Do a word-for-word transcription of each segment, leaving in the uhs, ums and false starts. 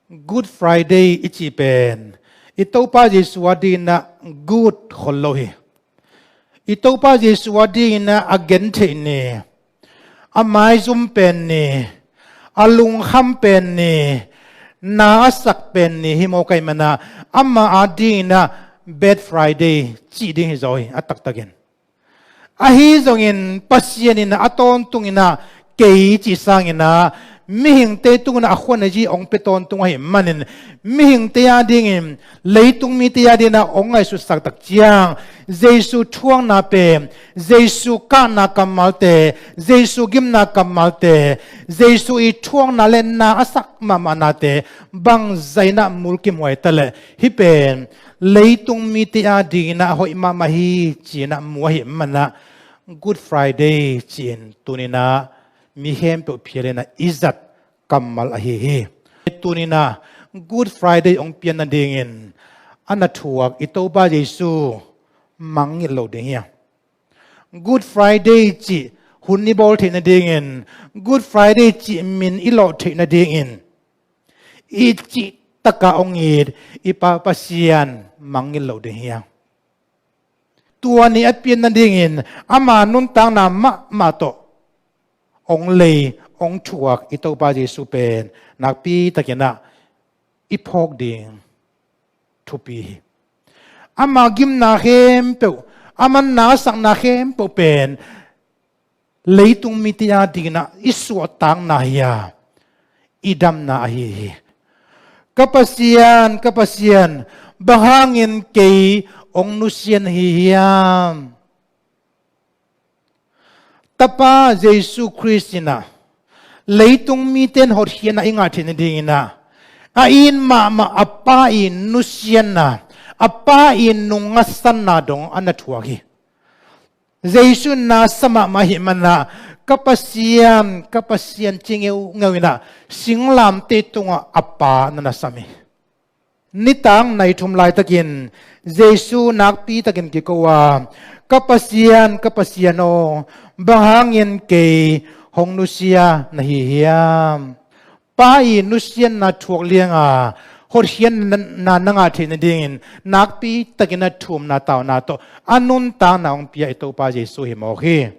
Good Friday i cih pen i Topa Jesu a dinginah good khol lo hi. I Topa Jesu a dinginah a gentheih ni, a maizum pen ni, a lungkham pen ni, na a sak pen ni hi mawk ahih manah ama a dinginah Bad Friday cih ding hi zaw hi a taktakin. Ahi zongin Pasian inah a tawntunginah kei cih sanginah mihingte tunginah a khuanazi hong pia tawntung ahih manin mihingte a dingin, leitung mite a dinginah hong ngaihsutsak tak ciang Jesu thuakna pen, Jesu kahna kammalte, Jesu gimna kammalte, Jesu i thuakna le na a sak mahmahnate bangzah inah mulkimhuai ta leh hih pen leitung mite a dinginah a hoih mahmah hi ci-inah mu ahih manah Good Friday ci-in tuninah mi khempeuh phial inah i zat kammal ahi hi. Tuninah Good Friday hong pian nadingin a na thuak i Topa Jesu mangngilh lo ding hi a, Good Friday cih hun i bawl theih nadingin, Good Friday cih min i lawh theih nadingin i cih takah hong it i Pa Pasian mangngilh lo ding hi a. Tua ni a pian nadingin ama nuntakna mahmah tawh hong lei, hong thuak i Topa Jesu pen nakpi takinah i phawk ding thupi hi. Ama gimna khempeuh, ama na a sakna khempeuh pen leitung mite a dinginah i suahtakna hi a, i damna ahi hi. Ka Pasian, ka Pasian, bang hangin kei hong nusia na hi hiam? Tapa Jesu Khrist inah leitung mite in hotkhiatna i ngah theih nadinginah a it mahmah a Pa i nusiatna, a Pa i nungngatsanna dong a na thuak hi. Jesu in na sa mahmah ahih manah ka Pasian, ka Pasian ci ngeungeu inah singlamteh tungah a Pa na na sam hi. Nitak nai thum laitakin Jesu nakpi takin kiko a, ka Pasian, ka Pasian aw, bang hangin kei hong nusia na hi hiam? Pa i nusiatna thuak lianga hotkhiatna na ngah theih nadingin nakpi takin a thumna tauna tawh a nuntakna hong pia i Topa Jesu hi mawk hi.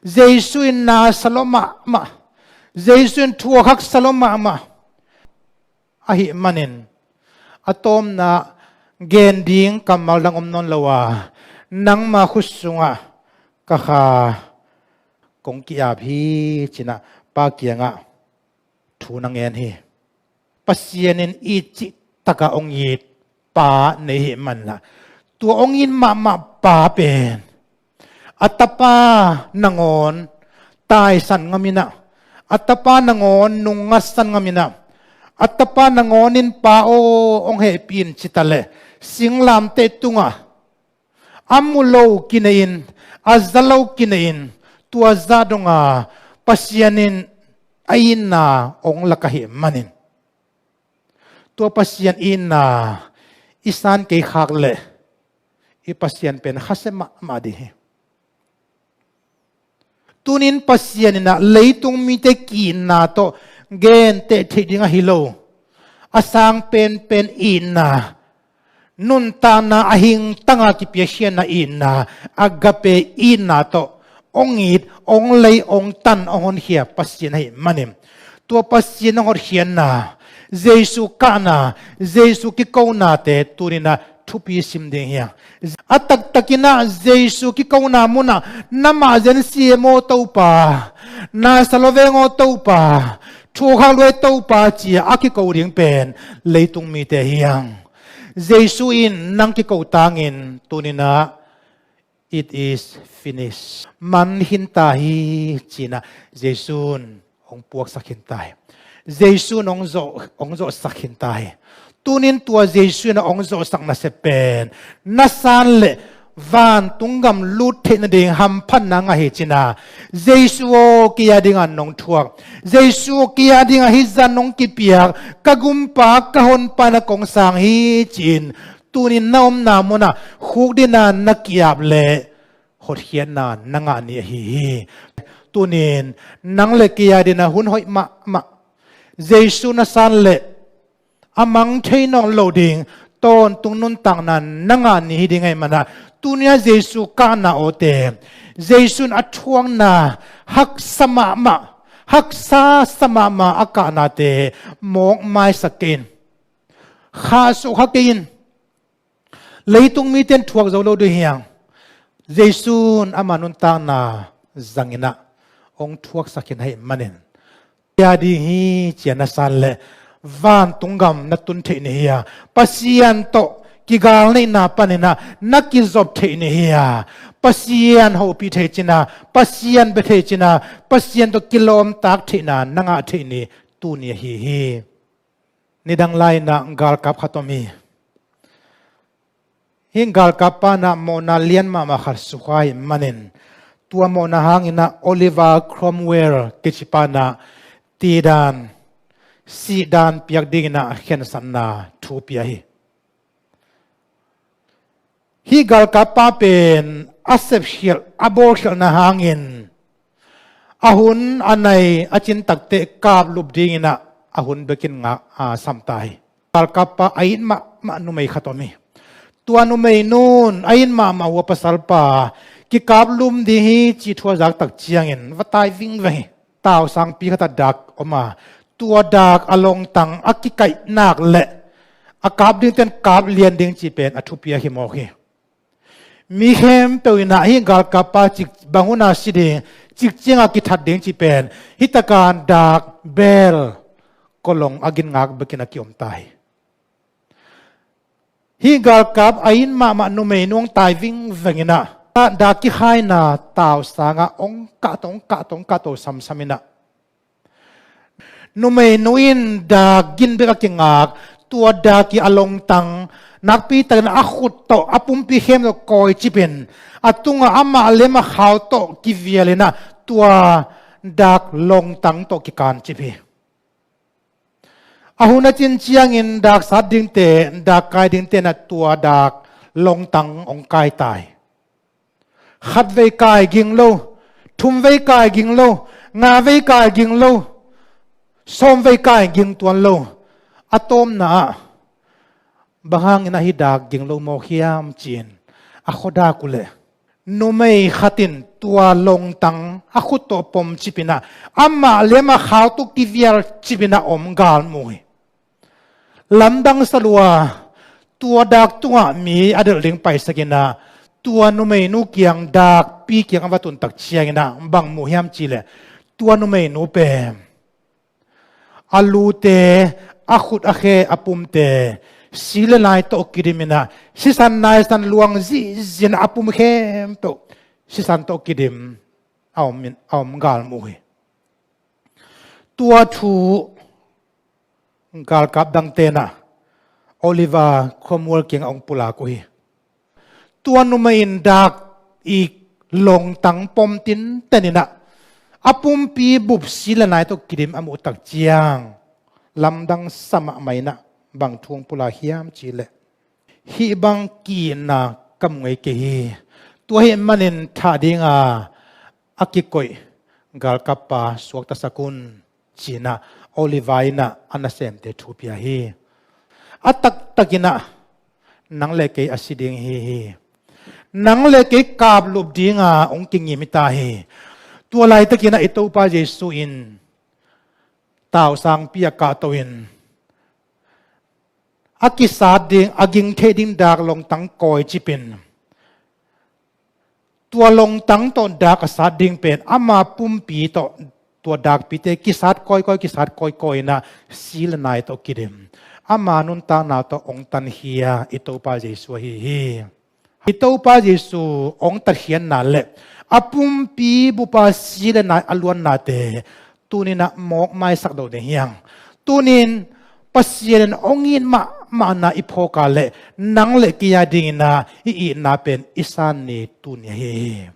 Jesu in na sa lawh mahmah, Jesu in thuak haksa lawh mahmah ahih manin a tawpna gen ding kammal dang om nawn lo a, nangma khut sungah ka kha kong ki-ap hi ci-inah Pa kiangah thu na ngen hi. Pasian in it cih takah hong it Pa nei ahih manah tua hong it mahmah Pa pen a Tapa nangawn taisan ngam inah, a Tapa nangawn nungngatsan ngam inah, a Tapa nangawn in Pa aw hong hehpih in ci ta leh singlamteh tungah a mu lo kinei-in, a za lo kinei-in, tua zah donga Pasian in a itna hong lak ahih manin tua Pasian itna i san kei khak leh i Pasian pen khasia mahmah ding hi. Tunin Pasian inah leitung mite ki-itna tawh genteh theih ding ahi lo, a sang penpen itna, nuntakna a hingtanga kipiakkhiatna itna, agape itna tawh hong it, hong lei, hong tan, hong honkhia Pasian ahih manin tua Pasian hong hotkhiatna, Jesu kahna, Jesu kikonate tuninah thupi sim ding hi hang. A taktakinah Jesu kikona munah na mah zen si e maw Topa, na sa lua veng aw Topa, thuak hak lua e Topa ci-a a kiko ding pen leitung mite hi hang. Jesu in nang kiko tangin tuninah it is finished, man khin ta hi ci-inah Jesu in hong puaksak khin ta hi. Jesu in hong zawh, hong zawhsak khin ta hi. Tunin tua Jesu in hong zawhsak nasep pen na san leh vantung gam lut theih nading hamphatna ngah hi ci-inah Jesu aw kei a dingah nong thuak, Jesu aw kei a dingah hih zah nong kipiak, ka gumpa ka honpa na kong sang hi ci-in tunin na omna munah khukdina na ki-ap leh hotkhiatna na ngah ni ahi hi. Tunin nang le kei a dinah hun hoih mahmah Jesu na san leh a mang thei nawn lo ding tawntung nuntakna na ngah ni hi ding ahih manin ah, tuni-a Jesu kahna awte, Jesu in a thuakna haksa mahmah, haksa sa mahmah a kahnate mawkmaisak kei in, khahsuah kha kei in. Leitung mite in thuak zo lo ding hi hang. Jesu in ama nuntakna zangin ah hong thuaksak khin ahih manin, tua ding hi ci-a na san leh vantung gam na tun theih ni hi a, Pasian tawh kigalneihna panin ah na kizop theih ni hi a, Pasian hopih thei cihna, Pasian bia thei cihna, Pasian tawh kilawmtak theihna na ngah theih ni tuni ahi hi. Nidang lai-in ah galkap khat om hi. Hih galkap pa in ah mawhna lian mahmah khat sukha ahih manin, tua mawhna hangin ah Oliver Cromwell kici pa in ah tidan, sihdan piak dingin ah khensatna thu pia hi. Hih galkap pa pen a sepkhialh, a bawlkhialhna hangin a hun a nai a cin takteh kaplup dingin ah a hun bekin ngak, a, sam ta hi. Galkap pa a it mahmah numei khat om hi. Tua numeinu in a it mahmah uh a pasalpa kikaplum ding hi cih thu a zak tak ciangin va tai vingveng hi. Tausangpi khat ah dak om a, tua dak a longtang a kikaih nak leh a kap dingte in kap lian ding cih pen a thupiak hi mawk hi. Mi khempeuh in ah hih galkap pa cik bang hun a si ding, cik ciang a kithat ding cih pen hih tak a dak bel kawlong a gingngak bekin a kiom ta hi. Hih galkap a it mahmah numeinu hong tai vingveng in ah, dak kikhaina tausang ah hong kahto, hong kahto, hong kahto samsam in ah, numeinu in dak gin bek a kingak, tua dak ii a longtang nakpi takin a khut tawh a pumpi khempeuh kawicip in, a tungah amah leh amah khau tawh kivial in ah tua dak longtang tawh kikancip hi. A hun a cin ciangin dak sat dingte, dak kai dingte in ah tua dak longtang hong kai ta hi. Khat vei kai ging lo, thum vei kai ging lo, nga vei kai ging lo, sawm vei kai ging tuan lo. A tawpna ah, bang hangin ah hih dak ging lo mawk hiam ci-in a khuadak uh leh, numei khat in tua longtang a khut tawh pomcip in ah, amah leh amah khau tawh kivialcip in ah om gal mu hi. Lamdang sa lua, tua dak tungah mi a delh ding paisak in ah, tua numeinu kiang, dakpi kiang a va tun tak ciangin ah bang mu hiam cih leh, tua numeinu pen a lute, a khut, a khe, a pumte si leh nai tawh kidim in ah, sisan naisan luang zihziah in ah a pum khempeuh sisan tawh kidim a om in, a om gal mu hi. Tua thu galkap dangte in ah Oliver Cromwell kiangah hong pulak uh hi. Tua numei in dak ii longtang pom tinten in ah, a pumpi bup si leh nai tawh kidim a muh tak ciang, lamdang sa mahmah in ah bang thu hong pulak hiam cih leh, hih bang ki-itna ka mu ngei kei hi. Tua ahih manin thah dinga a kikoih galkap pa suaktasak un, ci-in ah Oliver in ah a nasemte thu pia hi. A taktak in ah, nang leh kei a si ding hi hi. Nang leh kei kaplup dinga hong kingim hi ta hi. Tua laitakin ah i Topa Jesu in tausangpi ah kahto in, a kisat ding, a ging theih ding dak longtang kawicip in, tua longtang tawh dak a sat ding pen ama pumpi tawh, tua dakpite kisat kawikawi, kisat kawikawi in ah si leh nai tawh kidim, ama nuntakna tawh hong tankhia i Topa Jesu ahi hi. I Topa Jesu hong tatkhiatna leh a pumpi bup a si leh nai a luannate tuni-in ah mawkmaisak lo ding hi hang. Tuni-in Pasian in hong it mahmahna i phawk a leh, nang leh kei a dingin ah i itna pen i san ni tuni ahi hi.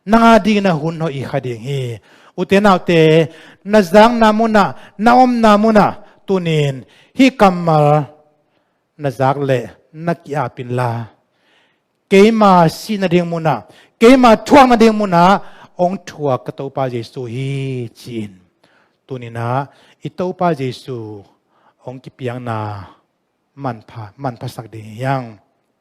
Nang a dingin ah hun hoih hi kha ding hi. Ute naute, na zakna munah, na omna munah tuni-in hih kammal na zak leh na ki-ap inla, keima sih nading munah, keima thuak nading munah hong thuak ka Topa Jesu hi, ci-in tuni-in ah i Topa Jesu hong kipiakna manpha, manphasak ding hi hang.